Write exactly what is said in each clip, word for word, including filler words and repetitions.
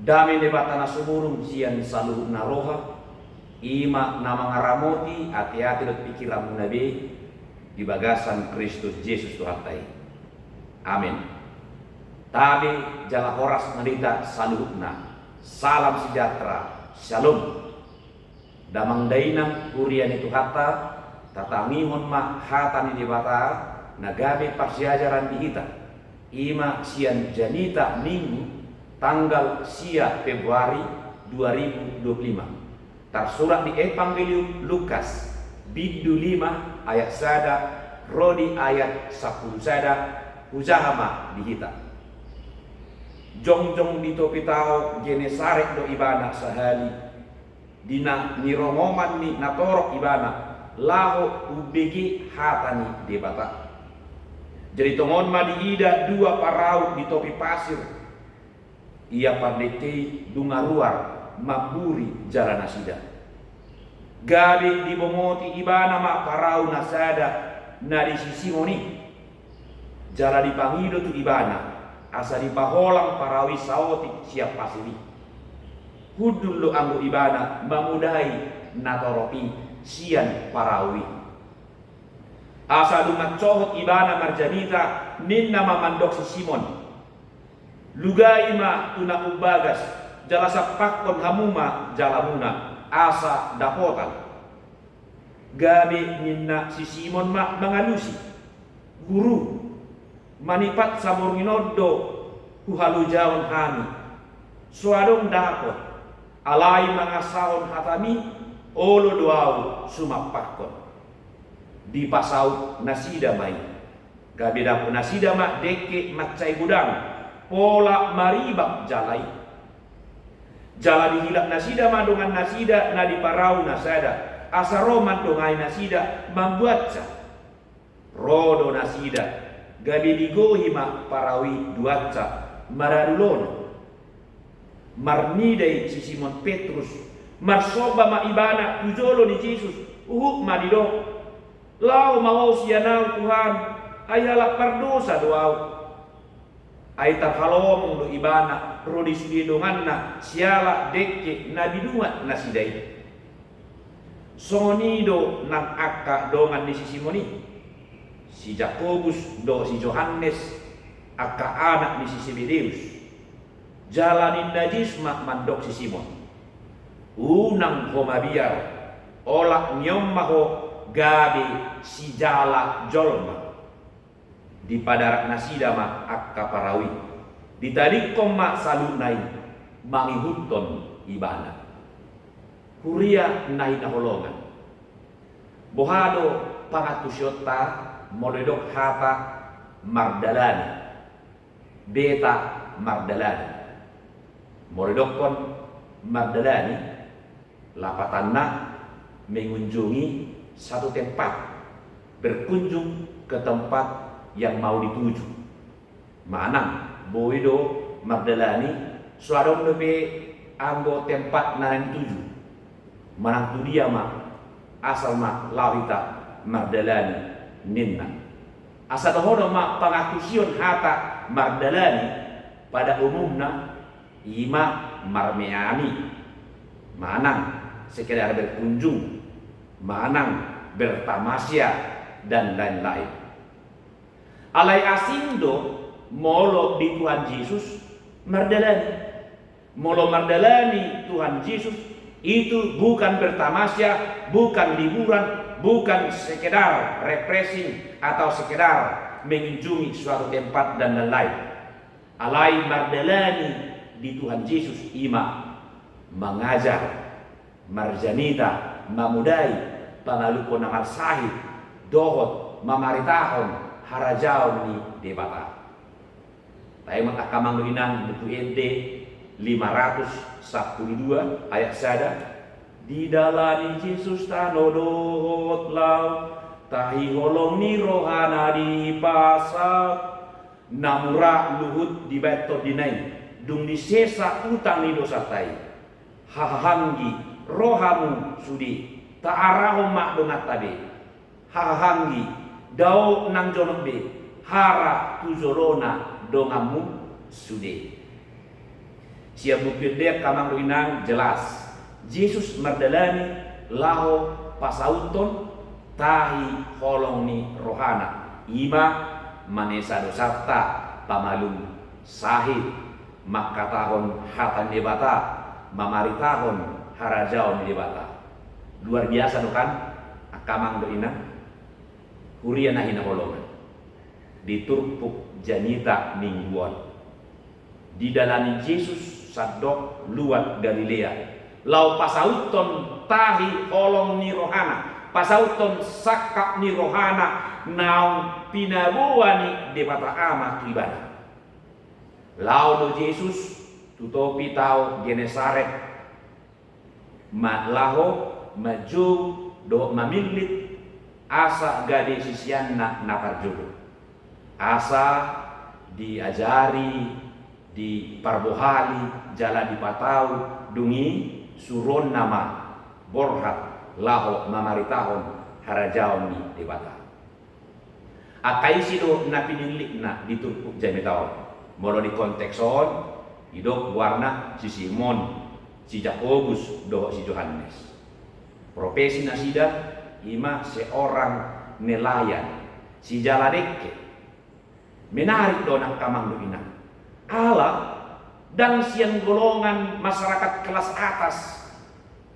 Dame ni Debata na sumurung sian saluhutna roha, i ma na mangaramoti ateate dohot pingkiranmuna be di bagasan Kristus Jesus Tuhanta i. Amen. Tabe jala horas ma di hita saluhutna. Salam sejahtera. Syalom. Damang dainang huria ni Tuhanta, tatangihon ma hata ni Debata na gabe parsiajaran di hita. I ma sian Janita Minggu tanggal sia Februari dua ribu dua puluh lima. Tarsurat di Evangelium Lukas, bindu lima ayat sada ro di ayat sampulu sada. Hujaha ma di hita. Jongjong di topi tao Genesaret do ibana sahali, di na nirongoman ni natorop ibana laho umbege hata ni Debata. Jadi tongon ma diida dua parau di topi pasir. Ia pardengke i dung ruar mamburi jala nasida. Gabe dibongoti ibana ma parau na sada na di si Simon i. Jala dipangido tu ibana asa dipaholang parau i saotik sian pasir i. Hundul do anggo ibana mamodai natorop i sian parau i. Asa dung mansohot ibana marjanita, ninna ma mandok si Simon: Lugai ma tu na umbagas, jala sampakkon hamu ma jalamuna, asa dapotan. Gabe ninna si Simon ma mangalusi: Guru, manipat saborngin on do huhalojaon hami, so adong dapot, alai mangasahon hatami, olo do ahu sumampakkon. Dipasaut nasida ma i. Gabe dapot nasida ma dengke mansai godang, pola maribak jala i. Jala dihilap nasida ma dongan nasida na di parau na sada, asa ro mandongai nasida mambuansa. Ro do nasida, gabe digohi ma parau i duansa maradu lono. Marnida i si Simon Petrus, marsomba ma ibana tu jolo ni Jesus, huhut ma didok: Laho ma ho sian ahu Tuhan, ai halak pardosa do ahu. Ai tarhalomong do ibana ro di sude donganna siala dengke na binungat nasida i. Songon i do nang angka dongan ni si Simon i, si Jakobus dohot si Johannes, angka anak ni si Sebedeus. Jala ninna Jesus ma mandok si Simon: Unang ho mabiar, olat ni on ma ho gabe sijala jolma. Dipadarat nasida ma angka parau i. Ditadingkon ma saluhutna i, mangihuthon ibana. Huria na hinaholongan, boha do pangantusionta molo didok hata mardalani? Beta mardalani. Molo didokkon mardalani, lapatanna mengunjungi satu tempat, berkunjung ke tempat yang mau dituju. Manang boi do mardalani, so adong dope anggo tempat na naeng dituju. Manang tu dia ma, asal ma laho hita mardalani, ninna. Asa dohonon ma pangantusion hata mardalani pada umumna, i ma marmeami, manang sekedar berkunjung, manang bertamasya, dan lain-lain. Alai asing do molo di Tuhan Jesus mardalani. Molo mardalani Tuhan Jesus, itu bukan bertamasya, bukan liburan, bukan sekedar refreshing atau sekedar mengunjungi suatu tempat dan lain-lain. Alai mardalani di Tuhan Jesus i ma mangajar, marjanita, mamodai, pangaluhon na marsahit, dohot mamaritahon harajaon ni Debata. Tae ma angka amang dohot inang, Buku Ende lima ratus sampulu dua ayat sada: Didalani Jesus tano dohot laut, tahi holong ni rohana dipasaut. Na mura luhut dibaen tondina i, dung disesa utang ni dosanta i. Hahaanggi, ro hamu sude, taarahon ma donganta be. Hahaanggi, dao nang jonok be, hara tu jolona donganmu sude. Sian Buku Ende, angka amang dohot inang, jelas Jesus mardalani laho pasauthon tahi holong ni rohana, i ma manesa dosanta, pamalum sahit, mangkatahon hata ni Debata, mamaritahon harajaon ni Debata. Luar biasa do kan, angka amang dohot inang? Huria na hinaholongan, di turpuk jamita Minggu on, didalani Jesus sandok luat Galilea laho pasauthon tahi holong ni rohana, pasauthon sangkap ni rohana naung pinaboa ni Debata Ama tu ibana. Laho do Jesus tu topi tao Genesaret, ma-, laho manjou dohot mamillit asa gabe siseanna na parjolo, asa diajari, diparbohali jala dipatau, dung i suruonna ma borhat laho mamaritahon harajaon ni Debata. Angka isi do na pinillitna di turpuk jamita on? Molo di konteks on, didok goarna si Simon, si Jakobus dohot si Johannes. Profesi nasida i ma seorang nelayan, sijala dengke. Menarik do, angka amang dohot inang. Ala ndang sian golongan masyarakat kelas atas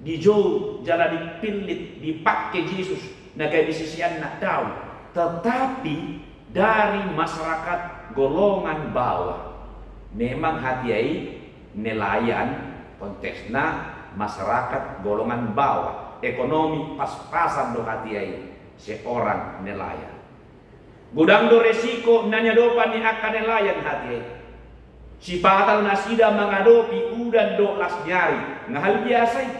dijou jala dipillit, dipangke Jesus na gabe siseanna, daong, tetapi dari masyarakat golongan bawah. Memang hatiha i nelayan, konteksna masyarakat golongan bawah, ekonomi pas-pasan do hatiha i seorang nelayan. Godang do resiko na niadopan ni angka nelayan hatiha i. Sipata do nasida mangadopi udan dohot las ni ari, nga hal biasa i.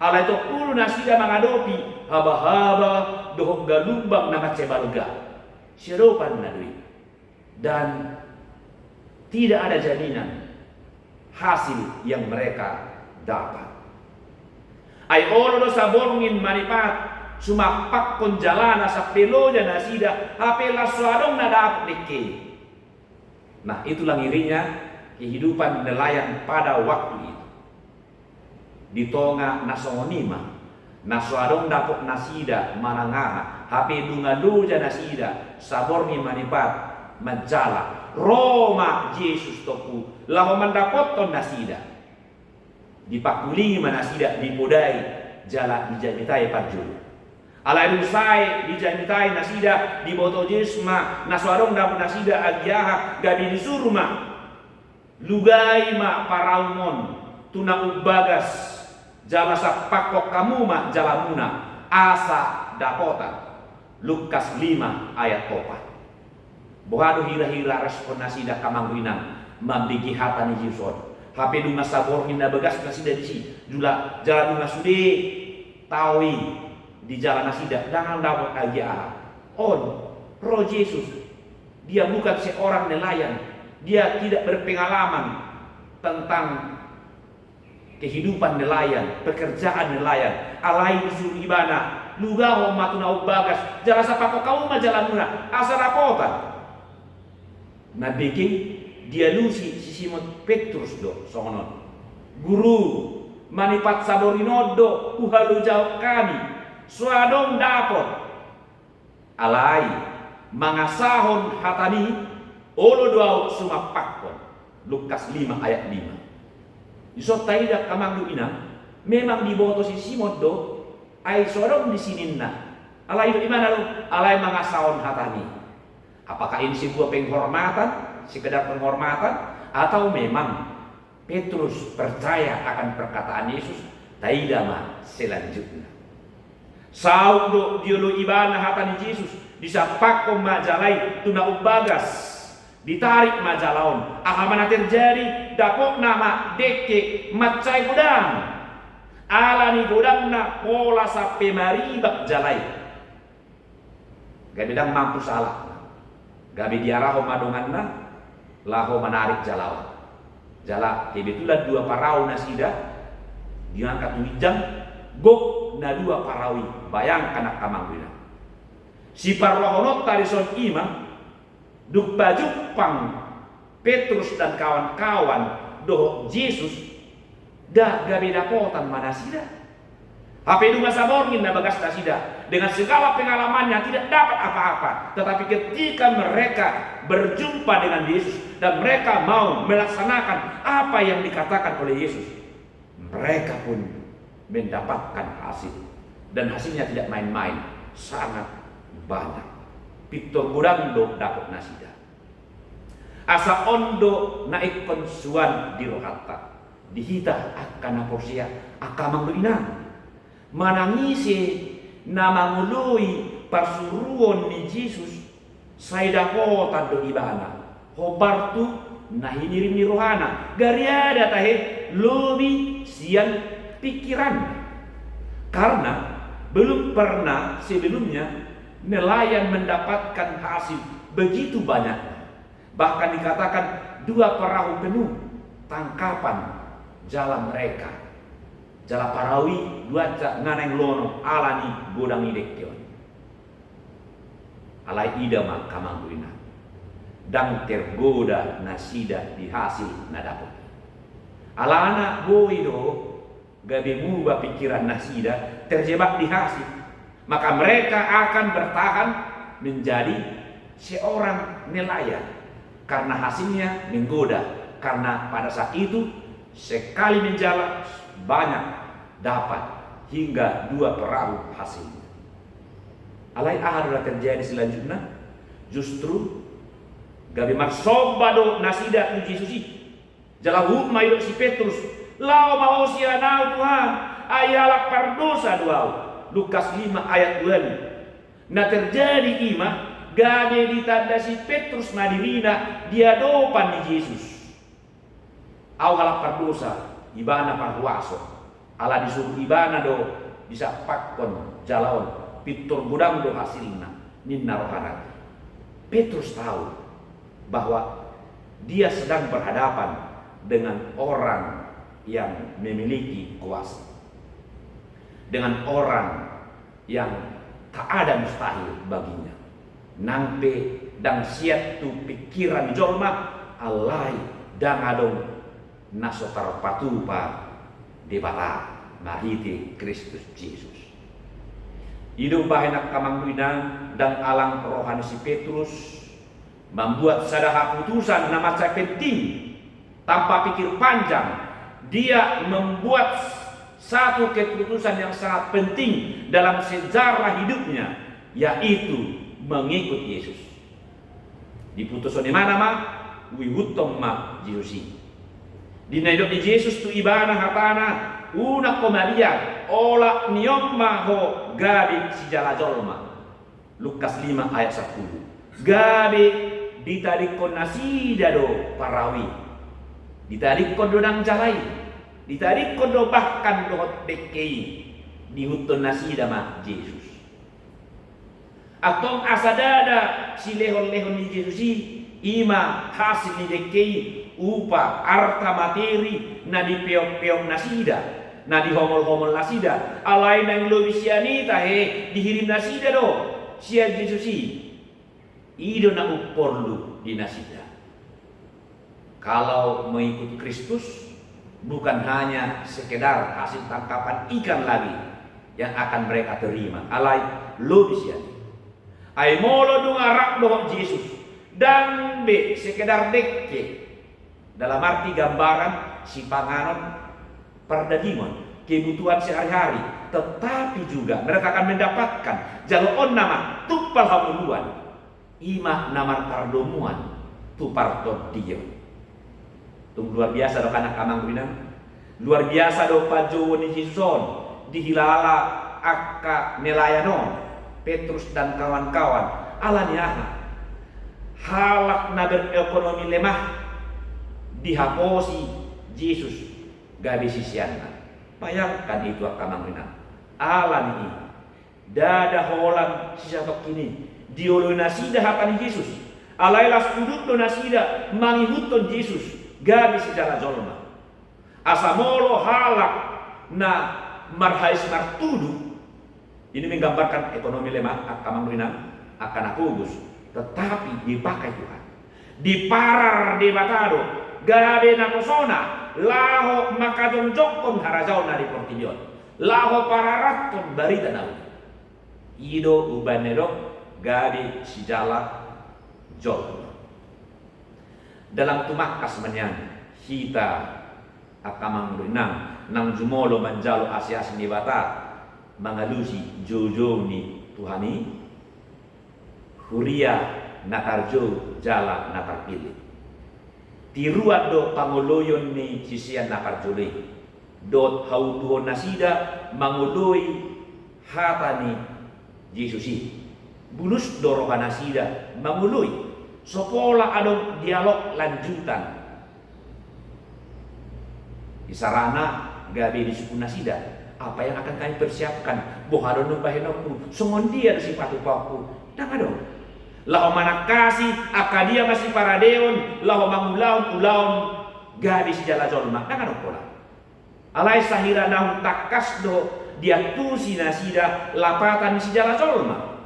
Alai tong olo nasida mangadopi haba-haba dohot galumbang na mansai balga. Siadopanna do i. Dan tidak ada jaminan hasil yang mereka dapat. Ai olo do saborngin manipat sumampakkon jalana sampe loja nasida, hape laos so adong na dapot dengke. Nah, itulah ngerinya kehidupan nelayan pada waktu itu. Di tonga na songon i ma, na so adong dapot nasida manang aha, hape nunga loja nasida, saborngin manipat manjala, ro ma Jesus, topu, laho mandapothon nasida. Dipangkulingi ma nasida, dipodai jala dijamitai parjolo. Alai dung sae dijamitai nasida, diboto Jesus ma na so adong dapot nasida agia aha, gabe disuru ma: Lugai ma paraum on tu na umbagas, jala sampakkon hamu ma jalamuna, asa dapotan. Lukas lima ayat opat. Boha do hira-hira respon nasida, angka amang dohot inang, mambege hata ni Jesus on? Hape nunga saborngin na bagas nasida disi, jula-, jala nunga sude tao i di jala nasida, ndang dapot agia aha. On, ro Jesus. Dia bukan seorang nelayan. Dia tidak berpengalaman tentang kehidupan nelayan, pekerjaan nelayan. Alai disuru ibana: Lugahon ma tu na umbagas, jala sampakkon hamu ma jalamuna, asa dapotan. Mambege, dialusi si Simon Petrus do songon on: Guru, manipat saborngin on do huhalojahon hami, so adong dapot. Alai mangasahon hatami, olo do ahu sumampakkon. Lukas lima ayat lima. Dison taida, angka amang dohot inang, memang diboto si Simon do, ai so adong disi ninna. Alai didok ibana do: Alai mangasahon hatami. Apakah ini sebuah penghormatan, sekedar penghormatan, atau memang Petrus percaya akan perkataan Yesus? Taida ma selanjutna. Saut do dioloi ibana hata ni Jesus, disampakkon ma jala i tu na umbagas, ditarik ma jala on. Aha ma na terjadi? Dapotna ma dengke mansai godang. Ala ni godangna pola sampe maribak jala i. Gabe ndang mampu sahalakna. Gabe diarahon ma donganna laho manarik jala on. Jala kebetulan dua parau nasida diangkat tu ginjang, gok na dua parau i. Bayangkan, angka amang dohot inang. Siparrohahononta dison i ma, dung pajumpang Petrus dan kawan-kawan dohot Jesus, nda gabe dapotan ma nasida. Hape dung asa borngin na bagas nasida, dengan segala pengalamannya tidak dapat apa-apa. Tetapi ketika mereka berjumpa dengan Yesus dan mereka mau melaksanakan apa yang dikatakan oleh Yesus, mereka pun mendapatkan hasil. Dan hasilnya tidak main-main, sangat banyak. Pintor godang do dapot nasida. Asa on do na ingkon suan di rohanta, di hita angka na porsea, angka amang dohot inang. Manang ise na mangoloi parsuruon ni Jesus, sai dapotan do ibana, hombar tu na hinirim ni rohana, gariada tahe lobi sian pikiranna. Karena belum pernah sebelumnya nelayan mendapatkan hasil begitu banyak. Bahkan dikatakan dua perahu penuh tangkapan jala mereka. Jala parau i duansa nga naeng lono ala ni godang ni dengke on. Alai ida ma angka amang dohot inang, ndang tergoda nasida di hasil na dapot. Alana boi do gabe muba pikiran nasida terjebak di hasil. Maka mereka akan bertahan menjadi seorang nelayan karena hasilnya menggoda. Karena pada saat itu sekali menjala banyak dapat hingga dua perahu hasilnya. Alai aha do na terjadi selanjutna? Justru gabe marsomba do nasida tu Jesus i. Jala huhut ma didok si Petrus, laho ma ho sian ahu Tuhan, ai halak pardosa do ahu. Lukas lima ayat ualu. Na terjadi i ma, gabe ditanda si Petrus ma dirina di adopan ni Jesus. Ahu halak pardosa, ibana parhuaso. Ala disuru ibana do disampakkon jala on, pintor godang do hasilna, ninna rohana. Petrus tahu bahwa dia sedang berhadapan dengan orang yang memiliki kuasa, dengan orang yang tak ada mustahil baginya. Nang pe ndang siat tu pikiran ni jolma, alai ndang adong na so tarpatupa Debata marhite Kristus Jesus. I do umbahen angka amang dohot inang, ndang alang roha ni si Petrus mambuat sada haputusan na mansai penting. Tanpa pikir panjang, dia membuat satu keputusan yang sangat penting dalam sejarah hidupnya, yaitu mengikut Yesus. Diputushon ibana ma, huihuthon ma Jesus i. Di na nidok ni Jesus tu ibana hatana, unang ho mabiar, olat ni on ma ho gabe sijala jolma. Lukas lima ayat sampulu. Gabe ditadingkon nasida do parau i. Ditadingkon do nang jala i. Ditadingkon do bahkan dohot dengke i. Diihuthon nasida ma Jesus. Antong asa ndada silehonlehon ni Jesus i, i ma hasil ni dengke i, upa, arta, materi na dipeoppeop nasida, na dihomolhomol nasida, alai naeng lobi sian i tahe dihirim nasida do sian Jesus i. I do na umporlu di nasida. Kalau mengikut Kristus, bukan hanya sekedar hasil tangkapan ikan lagi yang akan mereka terima, alai lobi sian i. Ai molo dung rap dohot Jesus, ndang be sekedar dengke, dalam arti gambaran sipanganon pardagingon, kebutuhan sehari-hari, tetapi juga mereka akan mendapatkan jaloonna ma tumpal hamuliaon. I ma na marpardomuan tu partondion. Tung luar biasa do kan angka amang dohot inang? Luar biasa do panjouon ni Jesus on dihilala angka nelayan on, Petrus dan kawan-kawan. Ala ni aha? Halak na berekonomi lemah dihaposi Jesus gabe siseanna. Bayangkan itu angka amang dohot inang. Ala ni i, ndada holan sisatongkin i dioloi nasida hata ni Jesus. Alai las udut do nasida mangihuthon Jesus gabe sijala jolma. Asa molo halak na marhais martudu, ini menggambarkan ekonomi lemah, angka amang dohot inang, angka na pogos, tetapi dipakai Tuhan. Diparar Debata do gabe naposona laho mangkajongjonghon harajaonna di portibi on, laho pararathon barita na uli. I do umbahen na didok gabe sijala jolma. Dalam tumangkas ma nian hita angka amang dohot inang, naung jumolo manjalo asiasi ni Debata mangalusi joujou ni Tuhan i, huria na tarjou jala na tarpillit. Tiruan do pangoloion ni sisean na parjolo i dohot hauduhon nasida mangoloi hata ni Jesus i. Bulus do roha nasida mangoloi. So pola adong dialog lanjutan. Isarana gabe disungkun nasida, apa yang akan kami persiapkan? Boha do na umbahenonku? Songon dia do sipatupaonku? Ndang adong. Laho manangkasi angka dia masiparadeon laho mangulahon ulaon gabe sijala jolma, ndang adong pola. Alai sahira naung tangkas do diantusi nasida lapatan ni sijala jolma,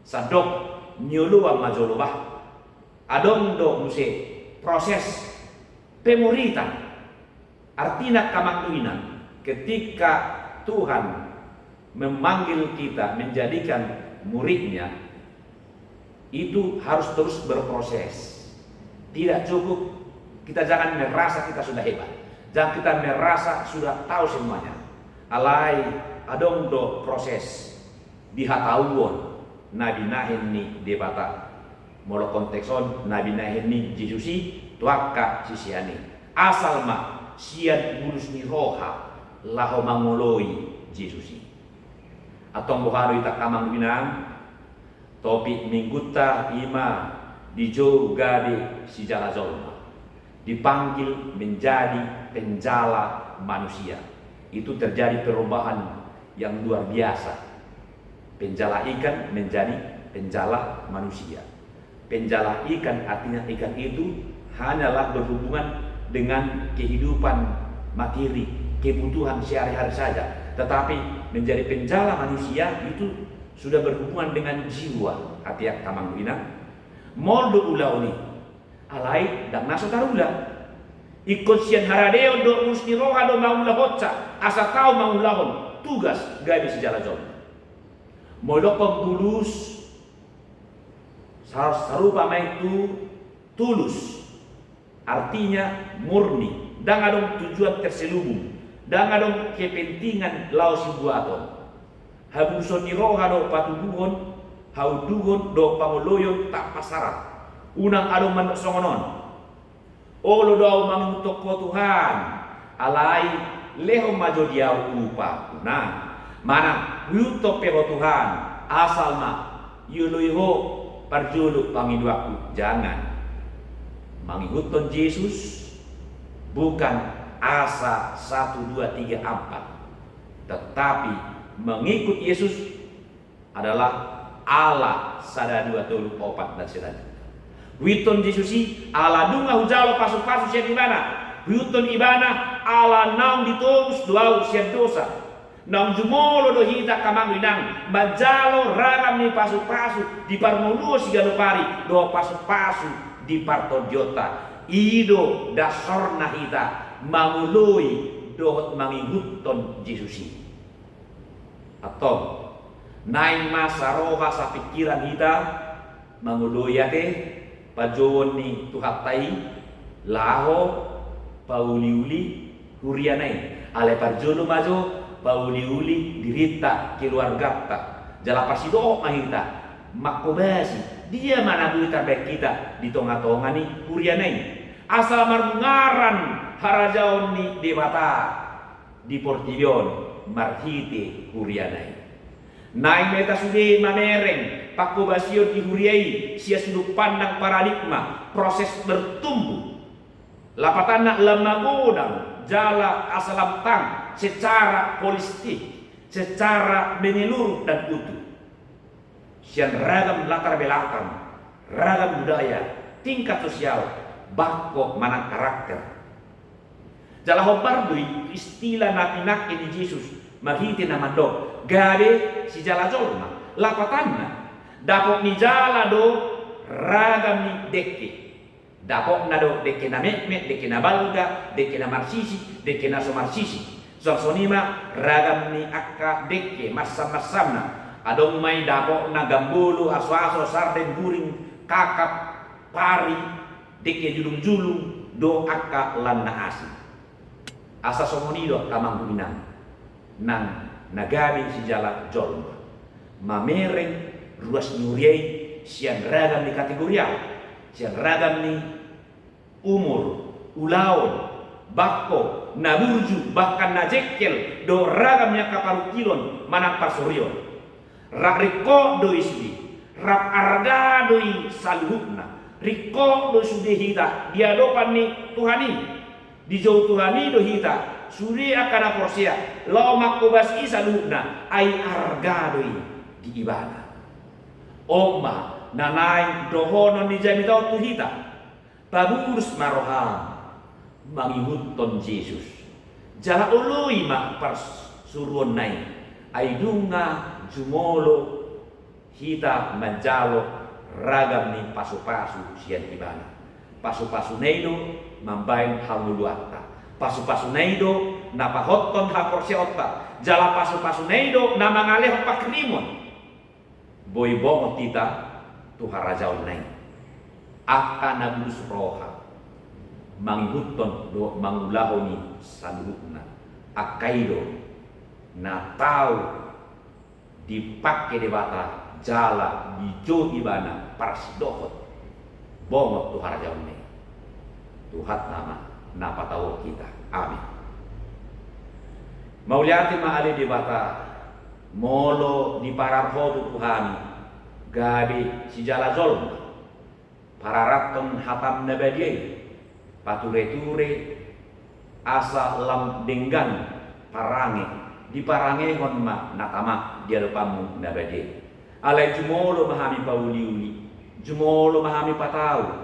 sandok nioloan ma jolo bah. Adong do muse proses pemuritan. Artina angka amang dohot inang, ketika Tuhan memanggil kita menjadikan muridnya, itu harus terus berproses. Tidak cukup, kita jangan merasa kita sudah hebat. Jangan kita merasa sudah tahu semuanya. Alai adong do proses di hatauon na binahen ni Debata. Molo konteks on, na binahen ni Jesus i tu angka sisean i. Asal ma sian bulus ni roha laho mangoloi Jesus i. Antong boha do hita angka amang dohot inang? Topik minggunta i ma dijou gabe sijala jolma. Dipanggil menjadi penjala manusia. Itu terjadi perubahan yang luar biasa. Penjala ikan menjadi penjala manusia. Penjala ikan artinya ikan itu hanyalah berhubungan dengan kehidupan materi, kebutuhan sehari-hari saja. Tetapi menjadi penjala manusia itu sudah berhubungan dengan jiwa. Ateak angka amang dohot inang, molo do ulaon i, alai ndang na so tarula. Ingkon sian haradeon dohot bulus ni roha do mangulahonsa asa tau mangulahon tugas gabe sijala jolma. Molo didokhon bulus, sa-, sarupa ma i tu tulus. Artinya murni, ndang adong tujuan terselubung, ndang adong kepentingan laho sibuaton. Habuluson ni roha do patuduhon, hauduhon dohot pangoloion tanpa syarat. Unang adong mandok songon on: Olo do ahu mangihuthon Ho Tuhan, alai lehon ma jo di ahu upa. Unang. Manang huihuthon pe Ho Tuhan, asal ma ioloi Ho parjolo pangidoanku. Jangan. Mangihuthon Jesus bukan asa satu, dua, tiga, empat, tetapi mengikut Yesus adalah ala sada dua tolu opat dan selanjutnya. Huihuthon Jesus i ala nunga hujalo pasupasu sian Ibana. Huihuthon Ibana ala naung ditobus do ahu sian dosa. Naung jumolo do hita angka amang dohot inang manjalo ragam ni pasupasu di parngoluon siganup ari dohot pasupasu di partondionta. I do dasorna hita mangoloi dohot mangihuthon Jesus i. Antong, naeng ma saroha sapingkiran hita mangoloi ate panjouon ni Tuhanta i laho pauliuli huriana i. Alai parjolo ma jo pauliuli dirinta, keluarganta, jala parsidohot ma hita mangkobasi dia ma na boi tarbahen hita di tongatonga ni huriana i, asa marmungaran harajaon ni Debata di portibi on marhite huriana i. Naeng ma hita sude mamereng pangkobasion di huria i sian sudut pandang paradigma proses bertumbuh. Lapatanna lam magodang jala asa lam tang secara holistik, secara menyeluruh dan utuh. Sian ragam latar belakang, ragam budaya, tingkat sosial, bangko manang karakter. Jala hombar do i istilah na pinangke ni Jesus marhite na mandok gabe sijala jolma. Lapatanna, dapot ni jala do ragam ni dengke. Dapotna do dengke na metmet, dengke na balga, dengke na marsisi, dengke na so marsisi. Suang songon i ma ragam ni angka dengke, mansam-mansamna. Adong ma i dapotna gambolo, aso-aso, sarden, guring, kakap, pari, dengke julung-julung, dohot angka lan na asing. Asa songon i do angka amang inang, nang na gabe sijala jolma, mamereng ruas ni huria i sian ragam ni kategori, sian ragam ni umur, ulaon, bangko, na burju, bahkan na jengkel, dohot ragam ni angka parungkilon manang parsorion. Rap ringkot do i sude, rap arga do i saluhutna. Ringkot do sude hita di adopan ni Tuhan i. Dijou Tuhan i do hita, sude angka na porsea, laho manghobasi i saluhutna, ai arga do i di Ibana. On ma na naeng dohonon ni jamita on tu hita. Pabulus ma roham mangihuthon Jesus. Jala oloi ma parsuruonna i, ai nunga jumolo hita manjalo ragam ni pasupasu sian Ibana. Pasupasuna i do mambahen hangoluanta. Pasupasuna i do na pahothon haporseaonta. Jala pasupasuna i do na mangalehon pangkirimon. Boi bongot hita tu harajaonna i. Angka na bulus roha mangihuthon dohot mangulahon i saluhutna. Angka i do na tau dipangke Debata jala dijou Ibana parsidohot bongot tu harajaonna i. Tuhanta ma na patauhon hita. Amin. Mauliate ma ale Debata, molo diparar Ho tu hami gabe sijala jolma, pararathon hatam na badia i, patureture asa lam denggan parange, diparangehon ma na tama di adopanmu na badia i. Alai jumolo ma hami pauliuli, jumolo ma hami patau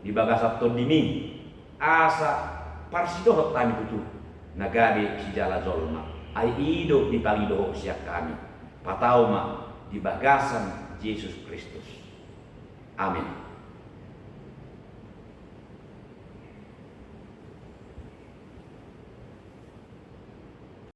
di bagasan tondimi, asa parsidohot hami tutu na gabe sijala jolma. Ai i do dipangido Ho sian hami. Patau ma di bagasan Jesus Kristus. Amin.